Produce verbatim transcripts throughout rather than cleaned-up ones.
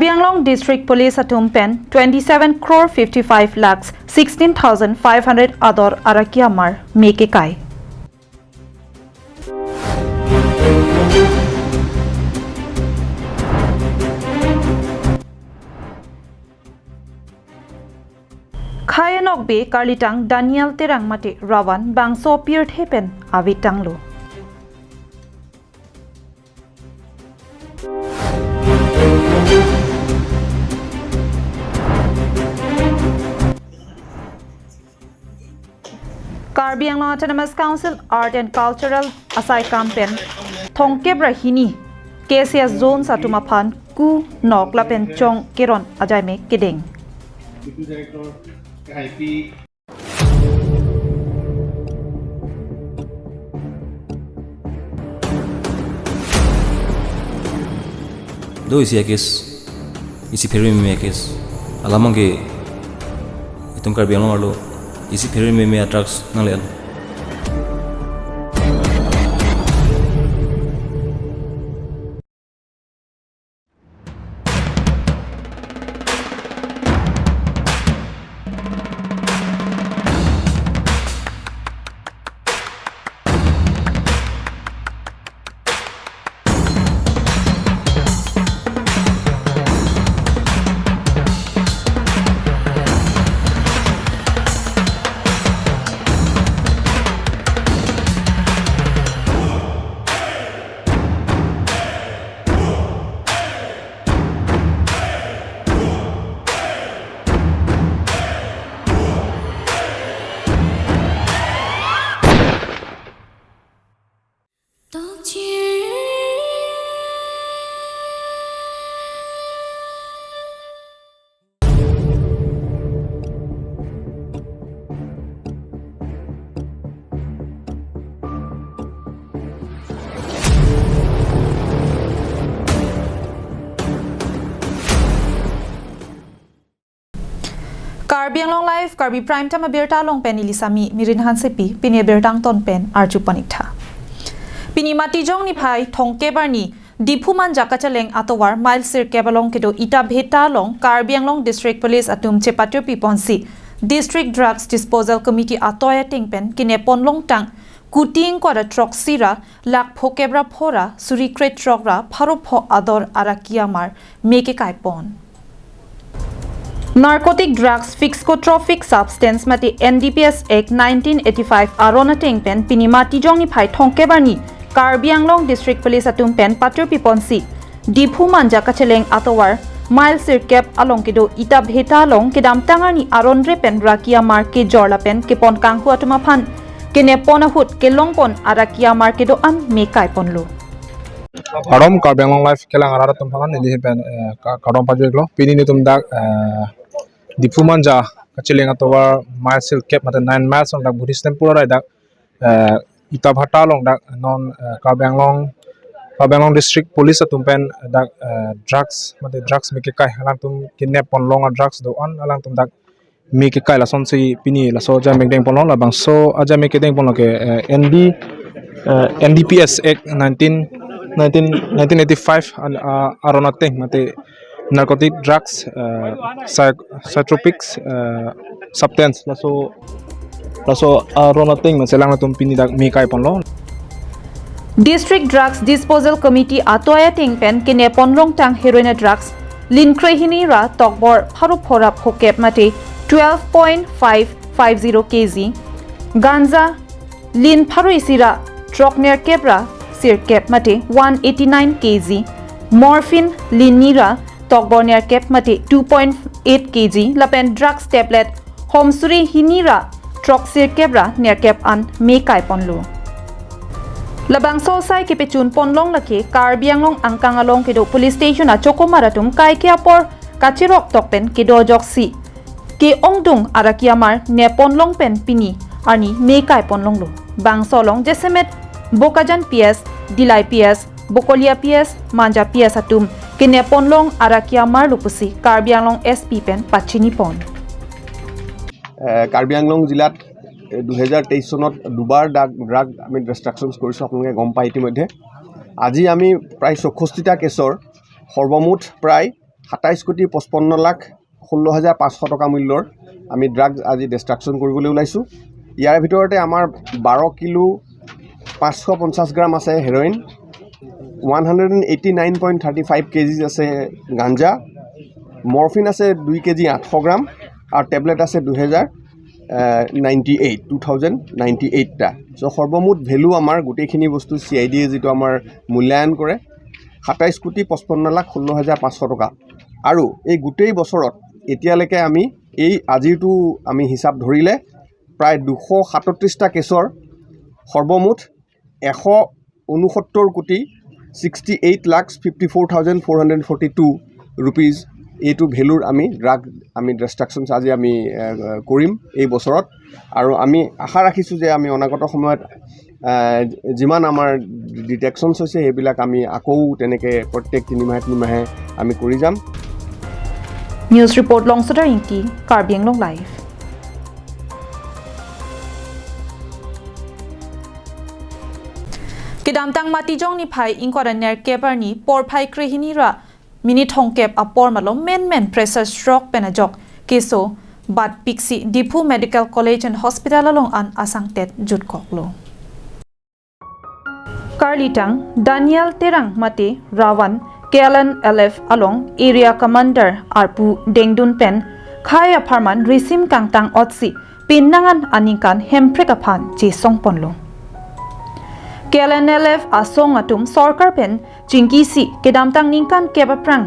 Karbi Anglong District Police atum pen twenty seven crore fifty five lakhs sixteen thousand five hundred ador arakia amar me kekai. Khei Nokbe karlitang Daniel Terang mate Ravan bangso pirthe pen avetanglo. Karbi Anglong Autonomous Council Art and Cultural asaikam pen thongkep ra hini K C S zones atum aphan ku nok lapen chong keron ajaime kedeng. Do isi a-case, isi pherememe a-case. Alam abangke itum Karbi Anglong arlo isi pherememe a-drugs nangle-an. Karbi Anglong Live, Karbi Prime Time abirta along pen neli Sami Mirin Hansepi, pini abirta angton pen arju pon ik tha. Pini Matijong niphai thongkep arni Diphu Manja kacheleng atovar mile sirkep along kedo Ita Bheta along Karbi Anglong District Police atum chepatirpi ponsi District Drugs Disposal Committee atoi ateng pen kene ponlongtang kuti ingkoi ra throksi ra lakh phokep ra pho ra suri kre throk ra pharo pho ador arakia amar me kekai pon. Narcotic Drugs Psychotropic Substance mate N D P S Act nineteen eighty-five aron ateng pen pini Matijong niphai thongkep arni Karbi Anglong District Police atum pen patirpi ponsi Diphu Manja kacheleng atovar mile sirkep along kedo Ita Bheta along kedamtang arni aron re pen rakia amar kejor lapen kepon kanghu atum aphan kene pon ahut kelong pon arakia amar kedo an me kai ponlo. Kardom Karbi Anglong Live kelang arat atum aphan neli pen, eh, ka-, kardom pajirlo. Pini netum dak, eh, Diphu Manja kacheleng atovar mile sirkep mate nine miles along dak Buddhist temple arai dak, eh, Ita Bheta along dak non, eh, Karbi Anglong, Karbi Anglong District Police atum pen dak, eh, drugs mate drugs me kekai alangtum kene ponlong a-drugs do-an alangtum dak me kekai lasonsi pini laso ajaime kedeng ponlo. Labangso ajaime kedeng ponlo ke, eh, N D, eh, N D P S Act nineteen, nineteen, nineteen eighty-five an, ah, aron ateng mate narcotic drugs, eh, psy-, psychotropics, eh, substance laso, laso aron ateng mate alangtum pini dak me kai ponlo. District Drugs Disposal Committee atoi ateng pen kene ponlongtang heroin drugs lin kre hini ra tokbor pharo pho ra phokep mate twelve point five five zero K G, ganja lin pharo isi ra throk nerkep ra sirkep mate one eighty nine K G, morphine lin ni ra tokbor nerkep mate two point eight K G, lapen drugs tablet homsuri hini ra throk sirkep ra nerkep an me kai ponlo. Labangso asai kepechun ponlong lake Karbi Anglong angkang along kedo police station achokomar atum kaike apor kacherok tok pen kedo ajoksi ke-ongdung arakia amar ne ponlong pen pini arni me kai ponlonglo. Bangso along jasemet Bokajan P S, Dillai P S, Bokolia P S, Manja P S atum kene ponlong arakia amar lo pusi Karbi Anglong S P pen pachini pon. এ, কাৰ্বি আংলং জিলাত, এ, দুহেজাৰ তেইছ চনত দুবাৰ drug, drug আমি ডিষ্ট্ৰাকশ্যনছ কৰিছোঁ, আপোনালোকে গম পায় ইতিমধ্যে। আজি আমি প্ৰায় চৌষষ্ঠিটা কেছৰ সৰ্বমুঠ প্ৰায় সাতাইছ কোটি পঁচপন্ন লাখ ষোল্ল হাজাৰ পাঁচশ টকা মূল্যৰ আমি ড্ৰাগছ আজি ডিষ্ট্ৰাকশ্যন কৰিবলৈ ওলাইছোঁ। ইয়াৰ ভিতৰতে আমাৰ বাৰ কিলো পাঁচশ পঞ্চাছ গ্ৰাম আছে heroin, one hundred and eighty nine point thirty five কেজিজ আছে গাঞ্জা, মৰফিন আছে দুই কেজি আঠশ গ্ৰাম আৰু টেবলেট আছে দুহেজাৰ ninety eight, two thousand ninety এইটটা। চ' সৰ্বমুঠ ভেলু আমাৰ গোটেইখিনি বস্তু চি আই ডিয়ে যিটো আমাৰ মূল্যায়ন কৰে, সাতাইছ কোটি পঁচপন্ন লাখ ষোল্ল হাজাৰ পাঁচশ টকা। আৰু এই গোটেই বছৰত এতিয়ালৈকে আমি এই আজিৰটো আমি হিচাপ ধৰিলে প্ৰায় দুশ সাতত্ৰিছটা কেছৰ সৰ্বমুঠ এশ ঊনসত্তৰ কোটি sixty eight lakh fifty four thousand four hundred forty two rupees এইটো ভেলুৰ আমি ড্ৰাগ আমি ডিষ্ট্ৰাকশ্যনছ আজি আমি এ, কৰিম এই বছৰত। আৰু আমি আশা ৰাখিছোঁ যে আমি অনাগত সময়ত এ, যিমান আমাৰ ডিটেকশ্যনছ হৈছে সেইবিলাক আমি আকৌ তেনেকৈ প্ৰত্যেক তিনিমাহে তিনিমাহে আমি কৰি যাম। News report Longsoda Ingti, Karbi Anglong Live. Kedamtang Matijong niphai ingkoi ra nerkep arni porphai krehini ra minit thomkep apor malom menmen pressure stroke pen ajok keso batpiksi Diphu Medical College and Hospital along an asangtet jutkoklo. Karlitang Daniel Terang mate Ravan K L N L F along Area Commander arpu dengdun pen khei apharman risim kangtang otsi pinnangan aningkan Hemprek aphan chesongponlo. K L N L F asong atum sorkar pen chingkisi kedamtang ningkan kep aphrang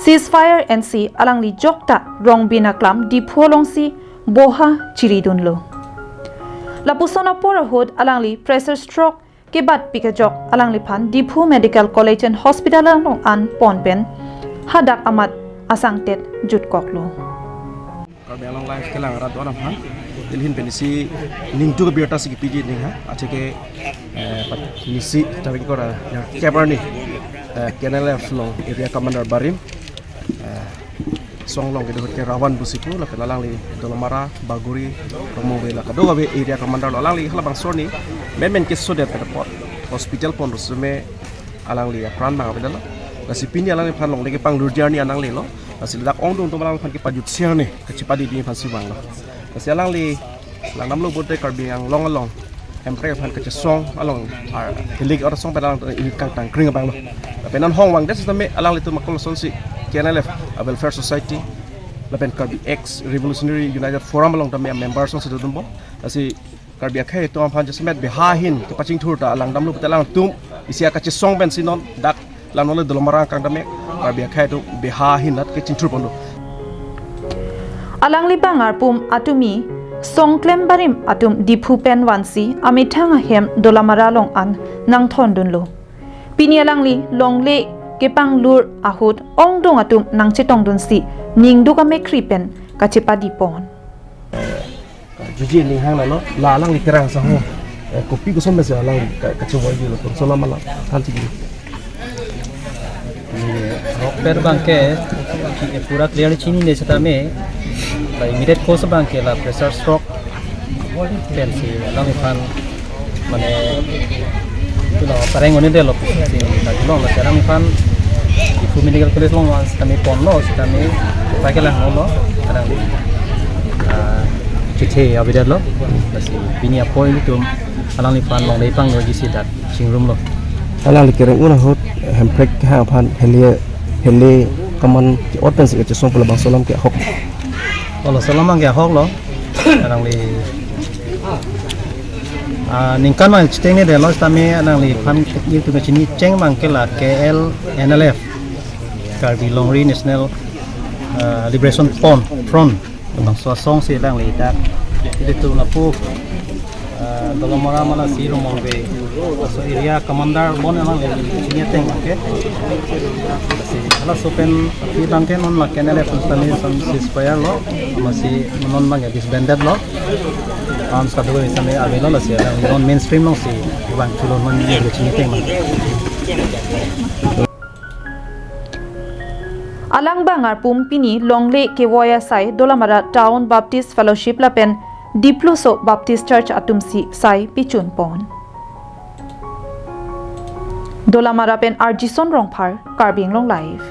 ceasefire ensi alangli jokta Rongbin aklam Diphu alongsi boha chiridunlo. Lapuson apor ahut alangli pressure stroke kebatpik ajok alangliphan Diphu Medical College and Hospital along an ponpen hadak amat asangtet jutkoklo. Karbi Anglong Live kelang arat do-an aphan nelihin pensi ningduk abirta si kipiji ning ha, achike eh, pat nisi tarik kora ya kebarni eh, K N L F along Area Commander barim eh, song along kedo ke Ravan busiku lapen alangli Dolamara, Bagori, Romongve la kadokave Area Commander lo, alangli halabangso arni menmen keso det pen apot hospital pon resume alangli apran bang avedetlo. Lasi pini alangliphan longle kepanglu arni alanglilo. Lasi ladak ongdung atum alangliphan kepajutsi arni kachepadi dini aphansi vanglo. Lasi alangli langdamlo pulote Karbi Anglong along Hemprek aphan kachesong along ar kelik or song pen alang unit kangtang kring abanglo. Lapen non hong vangdet sitame alanglitum akol asonsi K N L F a Welfare Society lapen Karbi Ex Revolutionary United Forum along tame member asonsi dodunbom. Lasi Karbi akhei atum aphan jasemet beha ahin kepachingthur ta langdamlo pulote alangtum isi akachesong pensi non dak langno le Dolamara kangdam-ek Karbi akhei atum beha ahin nat kechingthurponlo. Alangli bang arpum atumi songklem barim atum Diphu pen vansi amethang ahem Dolamara along an nangthondunlo. Pini alangli longle kepanglur ahut ongdung atum nangchetongdunsi ningduk amekkri pen kachepadipon. Juji ning hang nalo la alangli kerang saho kopi koson mese alang kachewoi dilo, koson lama la than chigi. Rokper bangke pura clear chinine sitame la immediate cause bangke la pressure stroke pensi alangphan mane itulo pareng onedetlo si la julong la alangphan Diphu Medical College along sitame ponlo sitame pakelang lo alangli chethe avedetlo. Lasi pini apoi atum alangliphan longle panglo jisi dak chingrumlo. Alangli kereng un ahut Hemprek kehang aphan hele hele kaman ke-ot pensi kachesong pu labangso alam ke ahok. Olo, laso alam ke ahoklo. Alangli ah, ningkan ma chitengnedetlo sitame alangliphan itum kachini cheng bangke la K L N L F, Karbi Longri National ah, Liberation Front, Front. Bangso asong si alangli dak ilitum lapu ah, Dolamara mala si Romongve laso area commander bon alangli chini ateng bangke. Si halaso pen aphi bangke non la K N L F pen sitame son ceasefire lo, amatsi non bangke disbanded lo. Arms kado sitame avelo, lasi alangli non mainstream alongsi vangthulo, non chini ateng bangke. Alang bang arpum pini longle kevoi asai Dolamara Town Baptist Fellowship lapen Dipluso Baptist Church atumsi sai pichunpon. Dolamara pen Arjison Rongphar, Karbi Anglong Live.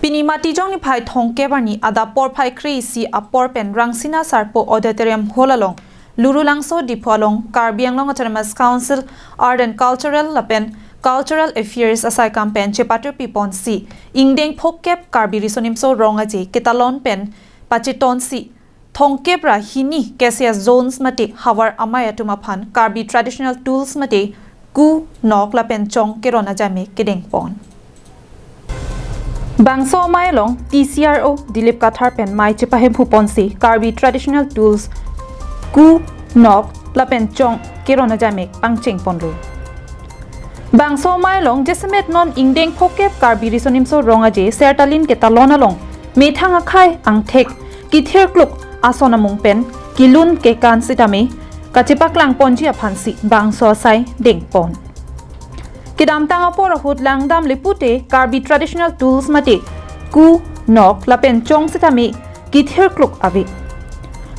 Pini Matijong niphai thomkep arni adap porphai kre-isi apor pen Rangsina Sarpo Auditorium Hall along, Lurulangso Diphu along Karbi Anglong Autonomous Council Art and Cultural lapen Cultural Affairs asaikam pen chepatirpi ponsi, ingdeng phokep Karbi Riso Nimso Rong Aje ketalon pen pachetonsi, thomkep ra hini K C S zones mate havar amei atum aphan Karbi traditional tools mate ku, nok lapen chong keron ajame kedeng pon. Bangso amei along T C R O Dilip Kathar pen mei chepahemphu ponsi Karbi traditional tools ku, nok lapen chong keron ajame pangcheng ponlo. Bangso amei along jasemet non ingdeng phokep Karbi Riso Nimso Rong Aje sertalin ketalon along methang akhei angthek kithir kluk ason amung pen kelun kekan sitame kachepaklang ponji aphansi bangso asai deng pon. Kedamtang apor ahut langdamle pute Karbi traditional tools mate ku, nok lapen chong sitame kithir kluk ave.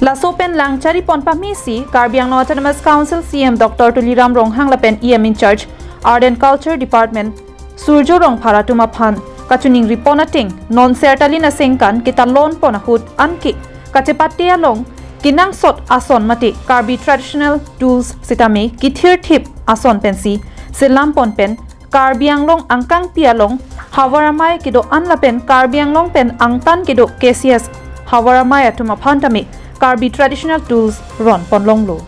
Laso pen lang chari pon pamesi Karbi Anglong Autonomous Council C E M Doctor Tuliram Ronghang lapen E M in charge Art and Culture Department Surjo Rongphar atum aphan kachiningri pon ateng, non sertalin asengkan ketalon pon ahut anke kachepate along kenangsot ason mate Karbi traditional tools sitame kithir thip ason pensi selam pon pen Karbi Anglong angkangpi along havar amei kedo-an lapen Karbi Anglong pen angtan kedo K C S havar amei atum aphan tame Karbi traditional tools ron pon longlo.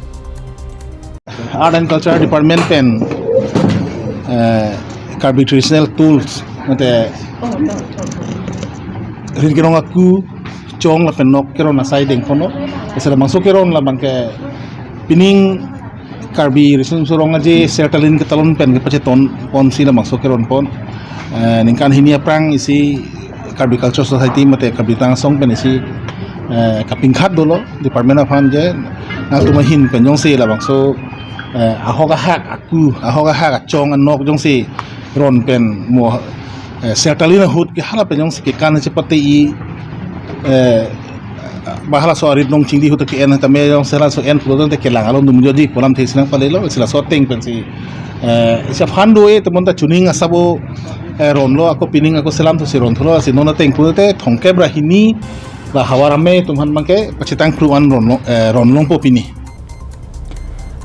Art and Culture Department pen, eh, Karbi traditional tools mate rin kerong aku, chong lapen nok keron asai deng ponlo. Isi labangso keron labang ke pining Karbi Riso Nimso Rong Aje sertalin ketalon pen kepacheton ponsi labangso keron pon. Eh, ningkan hini aphrang isi Karbi Culture Society mate Karbi Tang Asong pen isi, eh, kapingkhat dolo department aphan je nangtum ahin pen jongsi labangso, eh, ahok ahak aku, ahok ahak achong anok jongsi ron pen mo, eh, sertalin ahut ke hala pen jongsi kekan chepate i, eh, ba halaso arit nong chingdi ahut ke-en tame jongsi halaso en pulo tangte kelang along dum jodi pu alamthe isi nangpalelo, isi laso ateng pensi, eh, isi aphan do-e temon ta chuning asabo, eh, ronlo, ako pining ako selam thusi ron thulo, lasi non ateng pulote thomkep ra hini la havar amei atum aphan abangke pachetang kru an ronlo, eh, ron longpo pini.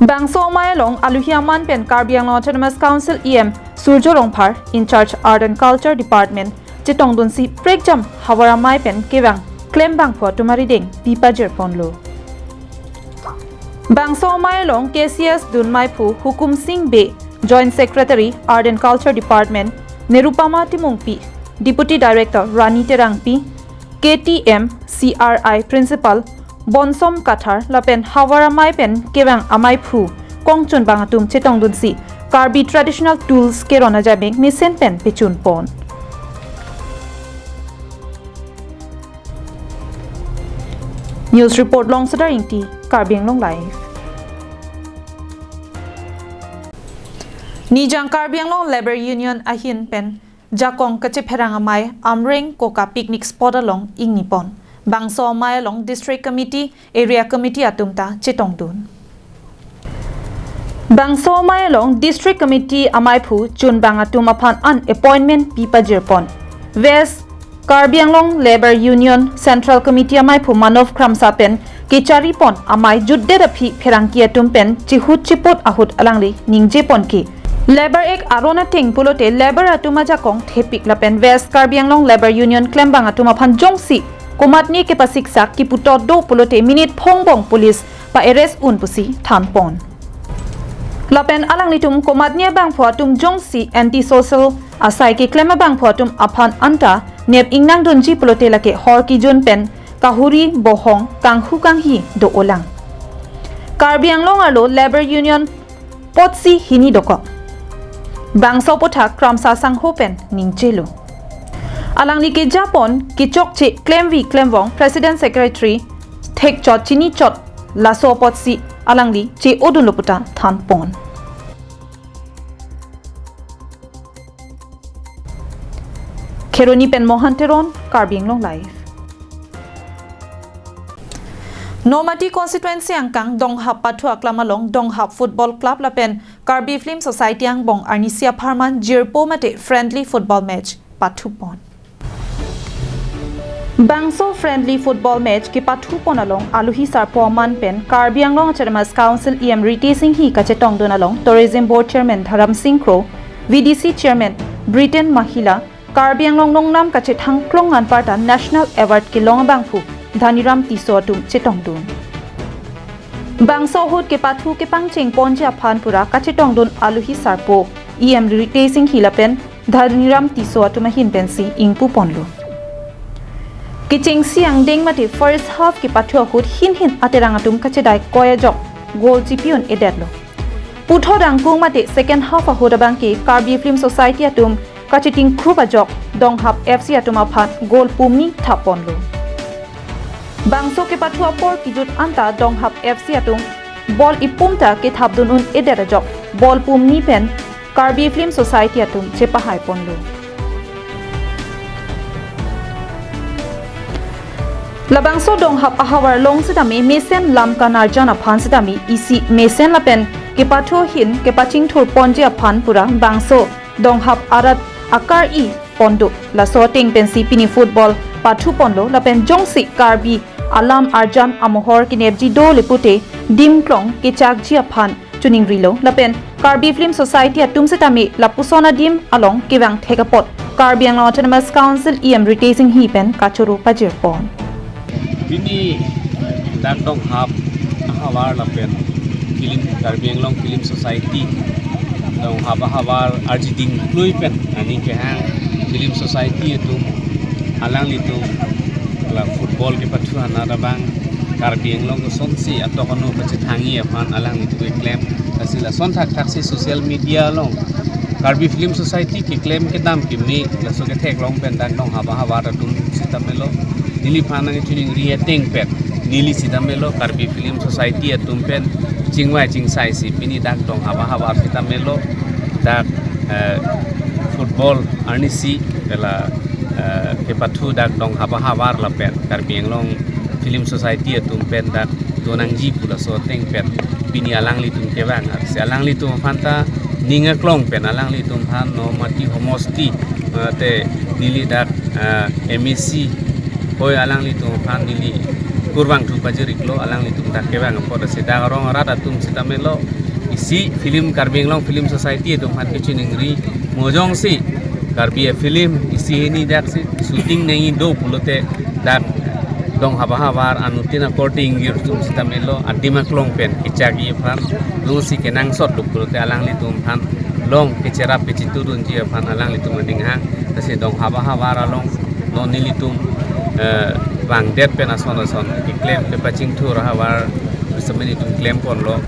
Bangso amei along aluhi aman pen Karbi Anglong Autonomous Council E M Surjo Rongphar, in charge Art and Culture Department, chetongdunsi prekjam havar amei pen kevang klembangphu atum arideng pi pajir ponlo. Bangso amei along K C S dunmeiphu Hukum Sing Bey, Joint Secretary Art and Culture Department, Nirupama Timungpi, Deputy Director Rani Terangpi, K T M C R I Principal Bonsom Kathar lapen havar amei pen kevang ameiphu kongchunbang atum chetongdunsi Karbi traditional tools keron ajabeng mesen pen pechun pon. News report Longsedar Ingti, Karbi Anglong Live. Nijang Karbi Anglong Labour Union ahin pen jakong kachepherang amei Amreng Koka picnic spot along ingni pon. Bangso amei along District Committee, Area Committee atum ta chetongdun. Bangso amei along District Committee ameiphu chunbang atum aphan an appointment pi pajir pon. West Karbi Anglong Labour Union Central Committee ameiphu Manov Kramsa pen kechari pon amei jutdet aphi pherangke atum pen chihut chiput ahut alangli ningje pon ke, Labour Act aron ateng pulote labour atum ajakong thepik lapen West Karbi Anglong Labour Union klembang atum aphan jongsi komatne kepasiksak kipu tot do pulote minute phongbong police pa-arrest un pusi than pon. Lapen alanglitum komatne abangphu atum jongsi anti-social asai keklem abangphu atum aphan anta nep ingnangdunji pulote lake hor kijun pen kahuri bohong kanghu kanghi do-olang. Karbi Anglong arlo Labour Union potsi hini dokok. Bangso aputhak Kramsa sangho pen ningjelo. Alangli kejapon kechokche klemvi klemvong President Secretary thekchot chinichot laso apotsi alangli che-odunlo puta than pon. Kheroni pen Mohan Teron, Karbi Anglong Live. Nomati constituency angkang Donghap pathu aklam along Donghap Football Club lapen Karbi Film Society angbong arnisi apharman jirpo mate friendly football match pathu pon. Bangso friendly football match kepathu pon along aluhi sarpo aman pen Karbi Anglong Autonomous Council E M Ritesh Enghi kachetongdun along Tourism Board Chairman Dharam Sing Kro, V D C Chairman Britain Mahila, Karbi Anglong nongnam kachethang klong anparta National Award kelong abangphu Dhaniram Tisso atum chetongdun. Bangso ahut kepathu kepangcheng ponji aphan pura kachetongdun aluhi sarpo E M Ritesh Enghi lapen Dhaniram Tisso atum ahin pensi ingpu ponlo. Kechengsi angdeng mate first half kepathu ahut hin hin aterang atum kachedai koi ajok goal chipi un-edetlo. Puthot angkung mate second half ahut abangke Karbi Film Society atum kachiting krup ajok Donghap F C atum aphan goal pumni thap ponlo. Bangso kepathu apor kijut anta Donghap F C atum ball ipum ta kethapdun un-edet ajok ball pumni pen Karbi Film Society atum chepahai ponlo. Labangso Donghap ahavar along sitame mesen lam kanarjan aphan sitame isi mesen lapen kepathu ahin kepachingthur ponji aphan pura bangso Donghap arat akar-i pondo. Laso ateng pensi pini football pathu ponlo lapen jongsi Karbi alam arjan amohor kenepji do le pute dim klong kechakji aphan choningrilo lapen Karbi Film Society atum sitame lapuson adim along kevang thek apot Karbi Anglong Autonomous Council E M Ritesh Enghi pen kachoro pajir pon. Pini dak Donghap ahavar lapen film, Karbi Anglong Film Society Donghap ahavar arjiding klui pen aning kehang Film Society atum alanglitum la football kepathu anat abang Karbi Anglong kosonsi atok ano kachethangji aphan alanglitum keklem. Lasi lason thakthak si social media along Karbi Film Society keklem kedam keme laso ketheklong pen dak Donghap ahavar atum sitamelo neliphan nangchiningri ateng pen neli sitamelo Karbi Film Society atum pen chingvai chingsai si pini dak Donghap ahavar sitamelo dak, eh, football arnisi pela, eh, kepathu dak Donghap ahavar lapen Karbi Anglong Film Society atum pen dak donangji pu laso ateng pen pini alanglitum kevang. Lasi alanglitum aphan ta ning aklong pen alanglitum aphan no mati homosti, eh, te neli dak, eh, M A C hoi alanglitum aphan neli kurvangthu pajir-iklo, alanglitum dak kevang apot. Lasi dak arong arat atum sitamelo isi film, Karbi Anglong Film Society atum aphan kechiningri, mo jongsi Karbi a-film isi hini dak si shooting nangji do pulote dak Donghap ahavar anuttin akorte ingjir atum sitamelo adim aklong pen kechakji aphan, jongsi kenangsot do pulote alanglitum aphan long kecherap kechitudunji aphan alanglitum aning hang. Lasi Donghap ahavar along non nelitum, eh, vangdet pen ason ason keklem kepachingthur ahavar sitame nelitum klem ponlo.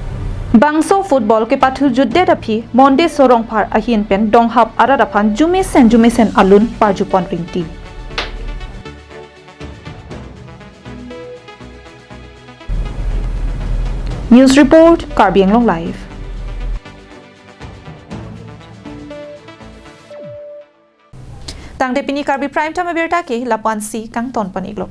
Bangso football kepathu jutdet aphi Monday Sorongphar ahin pen Donghap arat aphan jumesen jumesen alun parju pon rinti. News report, Karbi Anglong Live. Tangte pini Karbi Prime Time abirta ke lapu-ansi kangton pon-iklo.